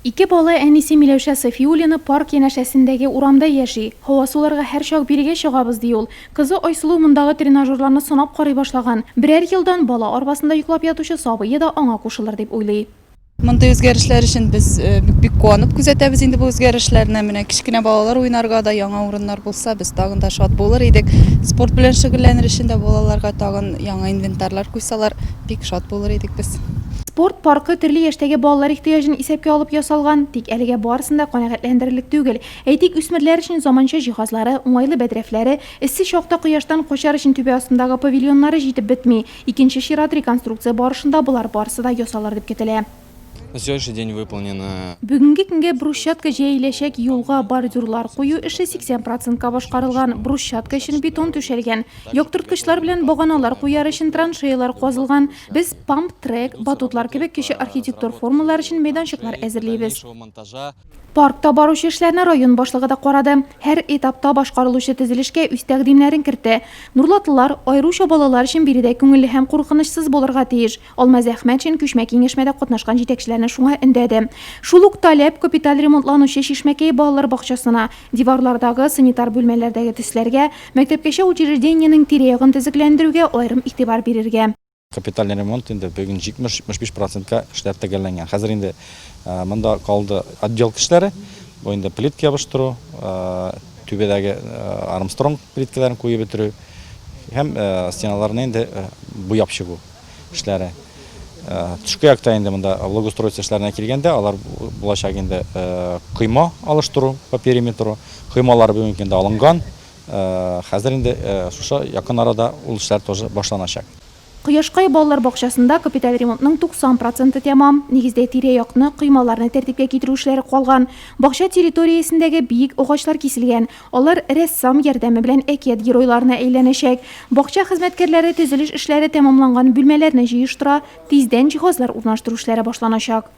Ике бала әнисе Миләүшә Сафиуллина парк янәшәсендәге урамда яши. Һава суларга һәрчак бирегә чыгабыз, ди ул. Кызы Айсылу мондагы тренажерларны сынап карый башлаган. Берәр елдан бала арбасында йоклап ятучы сабые да аңа кушылыр дип уйлый. Мондый үзгәрешләр өчен без бик куанып күзәтәбез инде бу үзгәрешләрне. Менә кечкенә балалар уйнарга да яңа урыннар булса, без тагын да шат булыр идек. Спорт белән шөгыльләнер өчен дә балаларга тагын яңа инвентарьлар куйсалар, бик шат булыр идек без. Спорт паркы төрле яшьтәге балалар ихтыяҗын исәпкә алып ясалган, тик әлегә барысын да канәгатьләндерерлек түгел. Әйтик, үсмерләр өчен заманча җиһазлары, уңайлы бәдрәфләре, эссе чакта кояштан качар өчен түбә астындагы павильоннары җитеп бетми. Икенче чират реконструкция барышында болар барысы да ясалыр дип көтелә. На сегодняшний день выполнено. Бүгенге көнгә брусчатка җәеләчәк юлга бордюрлар кую эше 80 процентка башкарылган, брусчатка өчен бетон түшәлгән, яктырткычлар белән баганалар куяр өчен траншеялар казылган. Без памп-трек, батутлар кебек кече архитектур формалар өчен мәйданчыклар әзерлибез. Паркта баручы эшләрне район башлыгы да карады. Һәр этапта башкарылучы төзелешкә үз тәкъдимнәрен кертте. Нурлатлылар, аеруча балалар өчен биредә күңелле һәм куркынычсыз булырга тиеш. Алмаз Әхмәтшин күчмә киңәшмәдә катнашкан җитәкчеләрне шуңа өндәде. Шул ук таләп капиталь ремонтланучы Чишмәкәй балалар бакчасына, диварлардагы, санитар бүлмәләрдәге төсләргә, мәктәпкәчә учреждениенең тирә-ягын төзекләндерүгә аерым игътибар бирергә. Капитальный ремонт инде бүген 70-75 процентка эшләр төгәлләнгән. Хәзер инде монда калды отделка эшләре, бу инде плитка ябыштыру, түбәдәге Армстронг плиткаларын куеп бетерү һәм стеналарны инде буяп чыгу эшләре. Төшке якта инде монда благоустройство эшләренә килгәндә, алар булачак инде койма алыштыру по периметру. Коймалар бүгенге көндә алынган. Хәзер инде шушы якын арада ул эшләр тоже башланачак. Кояшкай балалар бакчасында капиталь ремонтның 90 проценты тәмам. Нигездә тирә-якны, коймаларны тәртипкә китерү эшләре калган. Бакча территориясендәге биек агачлар киселгән. Алар рәссам ярдәме белән әкият геройларына әйләнәчәк. Бакча хезмәткәрләре төзелеш эшләре тәмамланган бүлмәләрне җыештыра, тиздән җиһазлар урнаштыру эшләре башланачак.